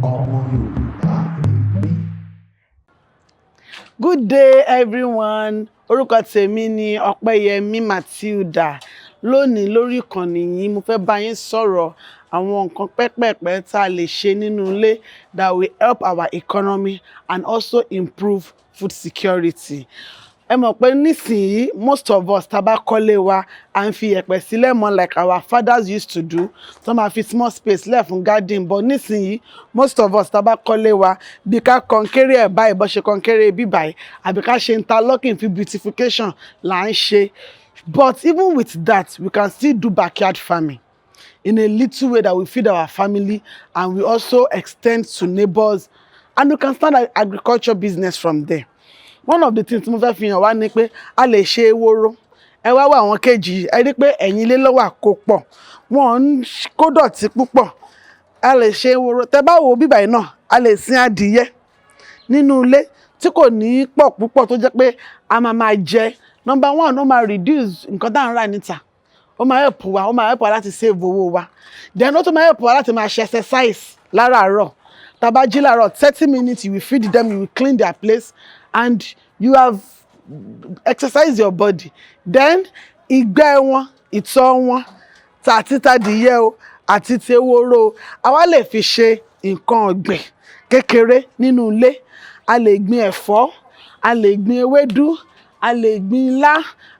Ọmọ Yorùbá ni mí. Good day, everyone. Orúkọ tèmi ni Ọpẹ́yẹmí Matilda. Lónìí lórí ìkànnì yìí, mo fẹ́ bá yín sọ̀rọ̀ àwọn nǹkan pẹ́pẹ̀pẹ́ tá a lè ṣe nínú ilé that will help our economy and also improve food security. Ẹ mọ̀ pé nísìnyí, most of us, tá a bá kọ́lé wa, à ń fi yẹ̀pẹ̀ sílẹ̀ mọ́ like our fathers used to do, tó máa fi small space lẹ̀ fún garden. But nísìnyí, most of us, tá a bá kọ́lé wa, bí ká kọnkéré ẹ̀ báyìí, bó ṣe kọnkéré bí báyìí, àbí ká ṣe interlocking fi beautification là ń ṣe. But even with that, we can still do backyard farming in a little way that we feed our family and we also extend to neighbors, and we can start an agriculture business from there. One of the things tí mo fẹ́ fi hàn wá ni pé a lè ṣe eworo. Ẹ wá wá àwọn kejì, ẹ rí pé ẹ̀yìn ilé ló wà, kó pọ̀, wọn ń kó dọ̀tí púpọ̀. A lè ṣe eworo. Tẹ bá wo bíbà yìí náà, a lè sin adìyẹ nínú ilé tí kò ní pọ̀ púpọ̀, tó jẹ́ pé a máa máa jẹ. Number one, ó máa reduce nǹkan tá à ń rà níta, ó máa help wa, ó máa help wa láti save owó wa. Then ó tún máa help wa láti máa ṣe exercise láràárọ̀. Tá a bá jí láàárọ̀, 30 minutes, you will feed them, you will clean their place and you have exercised your body. Then ìgbẹ́ wọn, ìtọ̀ wọn, tàti tadìyẹ o àti ti eworo o, àwa lè fi ṣe nǹkan ọ̀gbìn kékeré nínú ilé. A lè gbin ẹ̀fọ́, a lè gbin ewédú, a lè gbin ilá,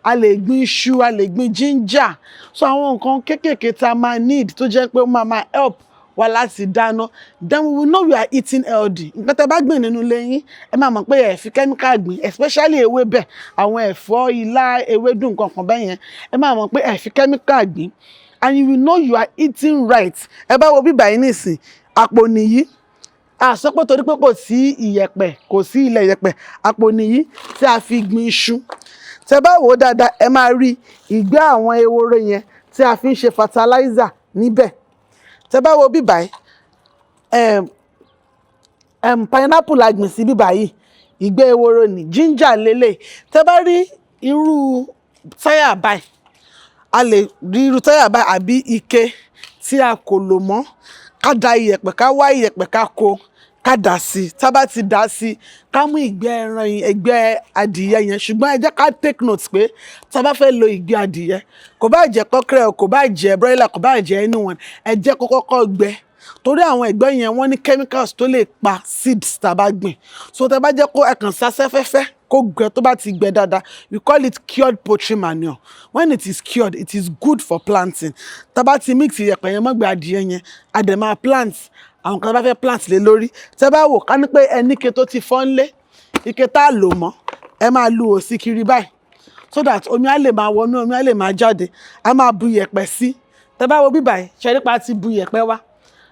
a lè gbin iṣu, a lè gbin ginger. So àwọn nǹkan kéékèèké tá a máa need, tó jẹ́ pé ó máa máa help wa láti dáná. Then we will know we are eating healthy. Nǹkan tẹ́ bá gbìn nínú ilé yín, ẹ máa mọ̀ pé ẹ fi chemical gbìn, especially ewébẹ̀, àwọn ẹ̀fọ́, ilá, ewédú, nǹkan kan bẹ́ẹ̀ yẹn. Ẹ máa mọ̀ pé ẹ fi chemical gbìn and you will know you are eating right. Ẹ bá wo bíbà yín nísìn, àpò nìyí. A sọ pé torí pé kò sí ìyẹ̀pẹ̀, kò sí ilẹ̀ ìyẹ̀pẹ̀. Àpò nìyí tí a fi gbin iṣu. Tẹ́ bá wò ó dáadáa, ẹ máa rí ìgbẹ́ àwọn ehoro yẹn tí a fi ń ṣe fertilizer níbẹ̀. Tẹ́ bá wo bíbà yìí, pineapple la gbìn sí bíbà yìí, ìgbẹ́ ehoro ní. Ginger lélẹ̀. Tẹ́ bá rí irú táyà báyìí, a lè rí irú táyà báyìí àbí ike tí a kò lò mọ́, ká da iyẹ̀pẹ̀, ká wá iyẹ̀pẹ̀, ká kó, ká dà sí i. Tá bá ti dà sí i, ká mú ìgbẹ́ ẹran yẹn, ìgbẹ́ adìyẹ yẹn. Ṣùgbọ́n ẹ jẹ́ ká take note pé tá bá fẹ́ lo ìgbẹ́ adìyẹ, kò bá jẹ́ cockerel, kò bá jẹ́ broiler, kò bá jẹ́ anyone, ẹ jẹ́ kó kọ́kọ́ gbẹ, torí àwọn ìgbẹ́ yẹn, wọ́n ní chemicals tó lè pa seeds tá a bá gbìn. So tá a bá jẹ́ kó ẹ kàn sá sáfẹ́fẹ́ kó gbẹ, tó bá ti gbẹ dáadáa, we call it cured poultry manure. When it is cured, it is good for planting. Tá a bá ti mix ìyẹ̀pẹ̀ yẹn mọ́gbẹ́ adìyẹ yẹn, a dẹ̀ máa plant àwọn kan tá a bá fẹ́ plant lé lórí. Tẹ́ bá wò, ká ní pé ẹ ní ike tó ti fọ́ ńlé, ike tá a lò mọ́, ẹ máa lu òsì kiri báyìí so that omi á lè máa wọnú, omi á lè máa jáde. A máa bu ìyẹ̀pẹ̀ sí. Tẹ́ bá wo bíbáyìí, ṣe nípa ti bu ìyẹ̀pẹ̀ wá,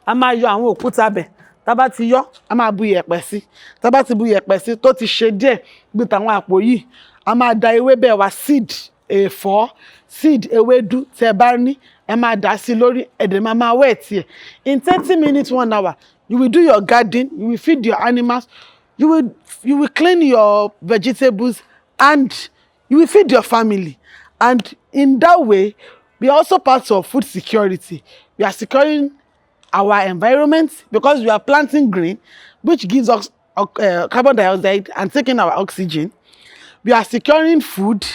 a máa yọ àwọn òkúta bẹ̀. Tá bá ti yọ, a máa bu ìyẹ̀pẹ̀ sí. Tá bá ti bu ìyẹ̀pẹ̀ sí, tó ti ṣe díẹ̀ bí tàwọn àpò yìí, a máa da ewébẹ̀ wa, seed ẹ̀fọ́, seed ewédú tẹ́ bá ní, ẹ máa dà sí lórí. Ẹ dẹ̀ máa máa wet ẹ̀. In 30 minutes, one hour, you will do your garden, you will feed your animals, you will clean your vegetables and you will feed your family. And in that way, we are also part of food security. We are securing our environment because we are planting green, which gives us carbon dioxide and taking our oxygen. We are securing food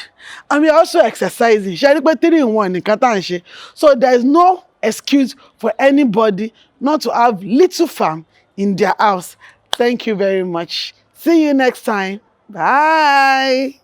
and we are also exercising. Ṣe rí pé three in one nìkan tá à ń ṣe? So there is no excuse for anybody not to have little farm in their house. Thank you very much. See you next time. Bye.